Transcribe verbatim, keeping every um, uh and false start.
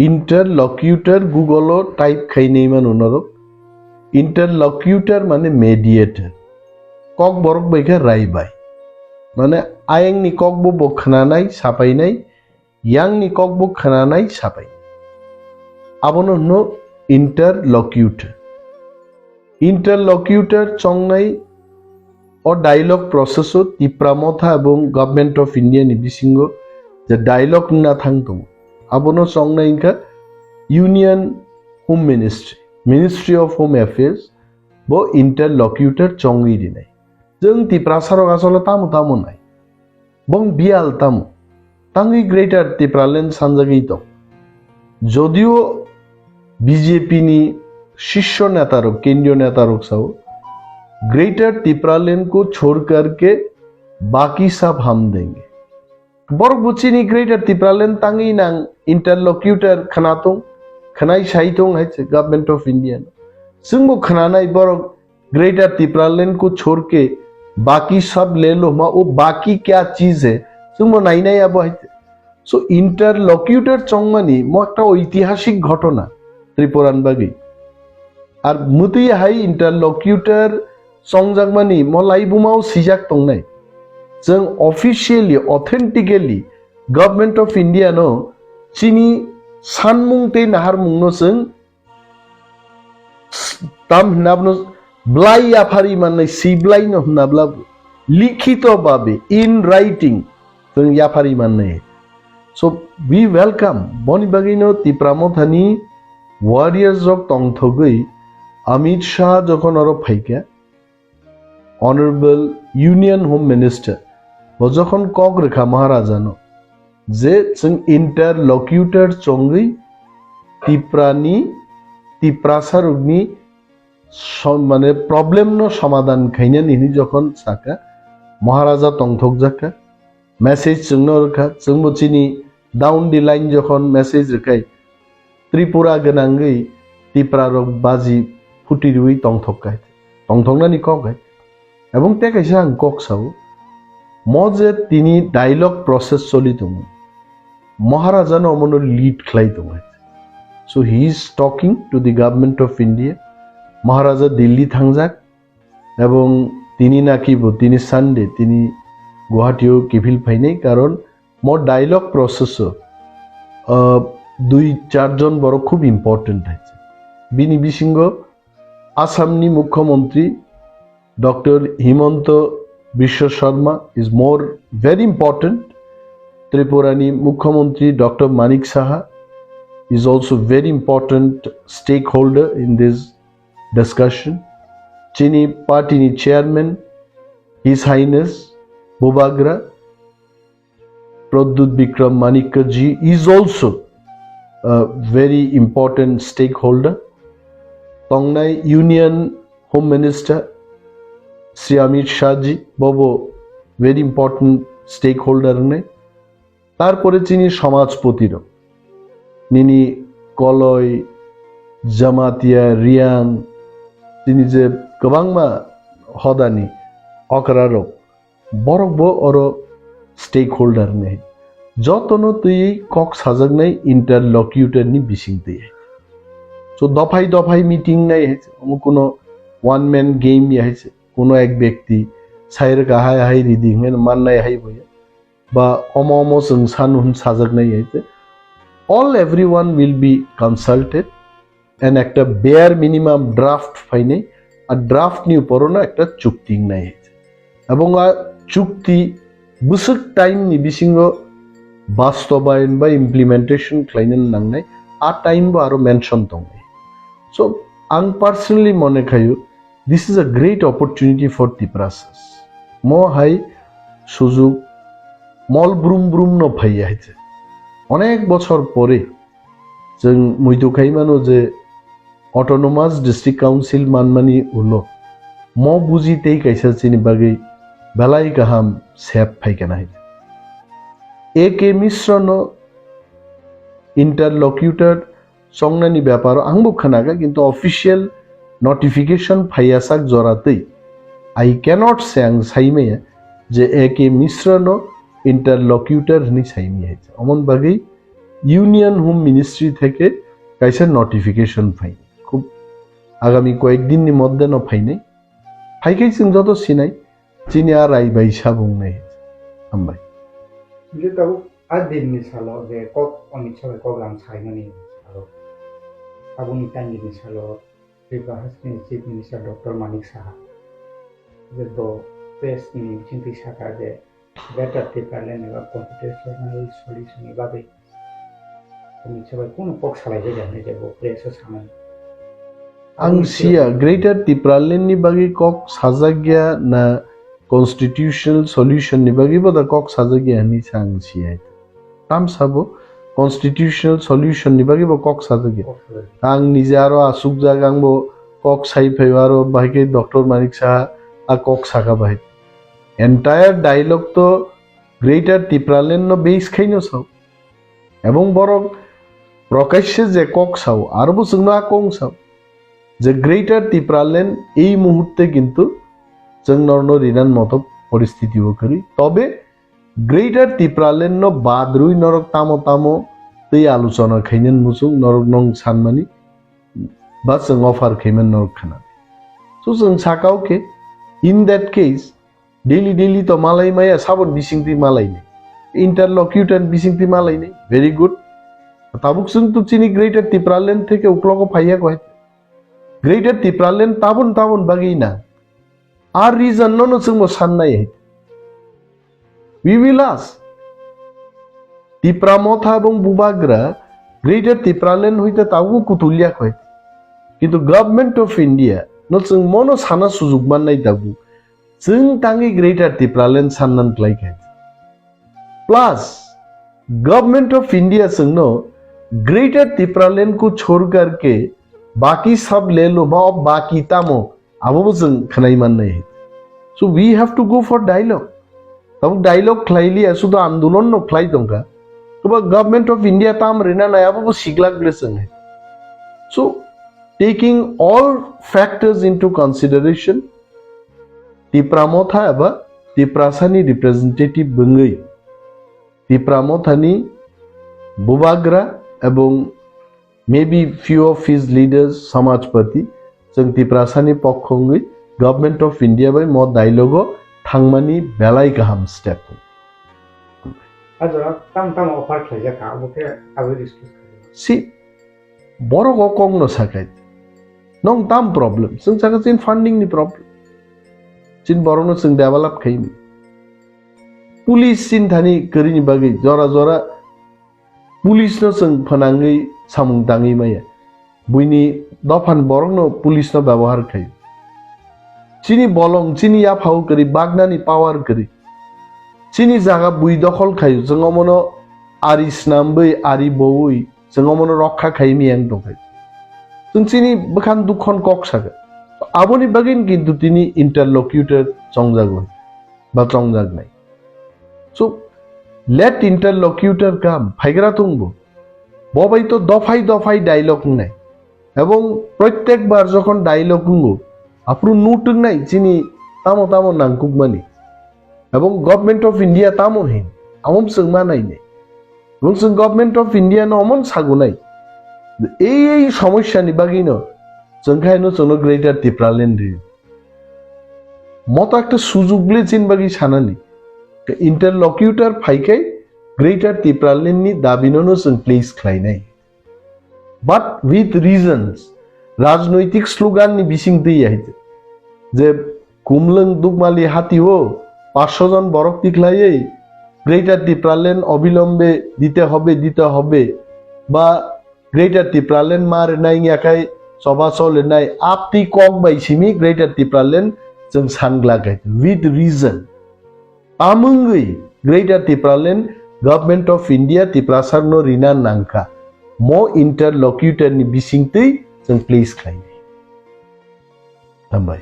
Interlocutor Google o type khainai mano norok. Interlocutor mane mediator. Kok borok bai khe rai bai. Mane ayang ni kok bo bo khnanai, sapainai, yang ni kok bo khnanai, sapai. Abono hwno interlocutor. Interlocutor chongnai o dialogue process o Tipra Motha ebong Government of India ni bisingo je dialogue wngna thang tongo, abono chongnai wngkha Union Home Ministry, Ministry of Home Affairs, bo interlocutor chongwi rinai. Chwng Tiprasa rok asole tamo tamo nai? Bong biyal tamo? Tangwi Greater Tipraland sanjagwi tong. Jodio B J P ni shisho neta rok, kendriyo neta rok sao, "Greater Tipraland ko chhod kar ke baki sab hum denge." Borok bo chini Greater Tipraland tangwi nang interlocutor khna tong, khnai sai tong hai se Government of India no. Chwng bo khnanai borok Greater Tipraland ko chhod ke baki sab le lo hma, wo baki kya cheez hai? Chwng bo nainai abo hai. So, interlocutor chongmani mo ekta oitihasik ghotona Tripuran bagwi. Ar mwtwi hai interlocutor chongjakmani mo laibuma o swijak tongnai. Chwng officially, authentically Government of India no chini sanmung tei naharmung no chwng tam hwnna bono blai yaphari mannai, si blai no hwnna bla likhito babe, in writing, chwng yaphari mannai. So, we welcome. Boni bagwi no Tipra Mothani warriors rok tongthogwi Amit Shah jokhon oro phaikha, Honorable Union Home Minister, bo jokhon kok rwkha Maharajano, je chwng interlocutor chongwi Tiprani, Tiprasa rokni som-, mane problem no somadhan khainani hwnwi jokhon saka, Maharaja tongthokjakha, message chwngno rwkha, chwngbo chini down the line jokhon message rwkhai, Tripura gwnangwi Tipra rok baji phuti rwi tongthok kai, tongthoknani kok hai. Ebong tei kaisa ang kok sao, mo je tini dialogue process choli tongo, Maharaja no omono lead khlai tongo hai. So he is talking to the Government of India. Maharaja Delhi thangjak, ebong tini naki bo tini Sunday tini Guwahati o kiphil phainai, karon mo dialogue process o, ah, dui char jon borok khub important hai. Bini bisingo Assam ni Mukhyamantri Doctor Himanta Biswa Sarma is more very important. Tripura ni Mukhyamantri Doctor Manik Saha is also very important stakeholder in this discussion. Chini party ni chairman, His Highness Bubagra Pradyut Bikram Manikya ji is also a very important stakeholder. Tongnai Union Home Minister Shri Amit Shah ji, bobo very important stakeholder wngnai. Tarpore chini samajpoti rok, nini Koloi, Jamatia, Riang, chini je kwbangma hodani okra rok, borok bo oro stakeholder wngnai. Jotono twi kok sajaknai interlocutor ni bising twi. So dophai dophai meeting nai hai, omo kuno one man game ya hai, kuno ek byakti sai rwkha hai, hai ridi hwnwi mannai hai bo ya. Ba omo omo chwng sanu hwn sajaknai hai te. All everyone will be consulted and ekta bare minimum draft phainai, a draft ni upor no ekta chukti wngnai hai te. Ebong a chukti bwswk time ni bisingo bastobayon ba implementation khlaina nangnai, a time bo aro mention tongnai. So ang personally mone khayo, this is a great opportunity for Tiprasas. Mo hai sujug mol brum brum no phaiya hai se. Onek bochor pore chwng muitu khai mano je Autonomous District Council manmani ulo mo buji tei kaisa chini bagwi belai kaham sep phaikha nai. A K Mishra no interlocutor chongnani beparo angbo khwnakha, kintu official notification phaiyasak jora twi I cannot say, ang saimaya je A K Mishra no interlocutor hwnwi saimaya hai. Omon bagwi Union Home Ministry theke kaisa notification phai. Khub agami koyek din ni moddhe no phainai. Phaikhai chwng joto sinai, chini a rai bai sabung nai. Hambai. Hingke tabuk a din ni salo je kok Amit Shah bai kok lam saimani salo. Aboni tangni salo Tripura Hasteni Chief Minister Doctor Manik Saha je do press ni bisingtwi saka je Greater Tipraland eba constitutional solution ni bagwi Amit Shah bai kunu kok salai bai jani je bo press o samani. Ang siya Greater Tipraland ni bagwi kok sajak ya na constitutional solution ni bagwi bo da kok sajak ya hinwi sa ang siya. Tam sabo constitutional solution ni bagwi bo kok sajak ya. Ang nije aro asukjak, ang bo kok sai phai aro bahai khe Doctor Manik Saha a kok saka bahai. Entire dialogue to Greater Tipraland no base khai no sao. Ebong borok prokashe je kok sao, aro bo chwngno a kong sao. Je Greater Tipraland ei muhurte kintu chwng norno rinan moto poristiti o kwrwi. Tobe Greater Tipraland no badrwi norok tamo tamo tei aluchona khainani muchung norok nong sanmani ba chwng offer khaiman norok khana. So chwng sakao khe, in that case, daily daily to malai maya, sabon bisingtwi malai ni. Interlocutor bisingtwi malai ni. Very good. Tabuk chwng to chini Greater Tipraland theke uklogo phaiya koi. Greater Tipraland tabon tabon bagwi na. Ar reason no no chwng bo sannai. We will ask. Tipra Motha ebong Bubagra Greater Tipraland hoite tabuk kutulya koi. Kintu Government of India no chwng mono sana sujug mannai tabuk. Chwng tangwi Greater Tipraland sannan klai khe. Plus, Government of India chwngno Greater Tipraland ko chhorkar ke baki sab le lo ma, baki tamo abo bo chwng khwnai mannai. So we have to go for dialogue. Tabuk dialogue khlai liya, sudo andolon no khlai tongkha. Toba Government of India tam rina nai abo bo siglak ble chwng. So taking all factors into consideration, Tipra Motha eba Tiprasani representative bwngwi Tipra Mothani Bubagra ebong maybe few of his leaders, Samajpati, chwng Tiprasani pokho wngwi Government of India bai mo dialogue o thangmani belai kaham step. A jora tam tam offer khlaijak kha, abo khe abo discuss khlai. Si borok o kok no sakai. Nong tam problem. Chwng saka chin funding ni problem. Chin borok no chwng develop khaini. Police chin thani kwrwini bagwi jora jora police no chwng phanangwi samung tangwi maya. Buini dophan borok no police no byabohar khai. Chini bolong, chini yaphao kwrwi, bagnani power kwrwi. Chini jaga bui dokhol khaio, chwng omono ari snambwi, ari bowi, chwng omono rokha khai miyang tongkhai. Chwng chini bwkhan dukhon kok saka. Aboni bagwin kintu tini interlocutor chongjago, ba chongjaknai. So, let interlocutor come, phaigra tongbo. Bo bai to dophai dophai dialogue wngnai. Ebong protyek bar jokhon dialogue wngo, aphuru nutwknai chini tamo tamo nangkukmani. Ebong Government of India tamo hin, amo chwng ma nainai. Ebong chwng Government of India no omon sagunai. Ei ei somosya ni bagwi no chwng khai no chwngno Greater Tipraland ri. Moto ekta sujug ble chin bagwi sanani. Interlocutor phaikhai Greater Tipraland ni dabi no no chwng place khlainai. But with reasons, rajnoitik slogan ni bising twi ya hite. Je Kumlwng Dukmali hati o paanch sho jon borok tikhlaiwi Greater Tipraland obilombe dite hobe, dite hobe, ba Greater Tipraland ma rwnai wngya khai choba cholinai aptwi kok bai simi Greater Tipraland chwng sangla khai with reason. Tamungwi Greater Tipraland Government of India Tiprasarno rina nangkha. Mo interlocutor ni bisingtwi chwng please khlainai. Hambai.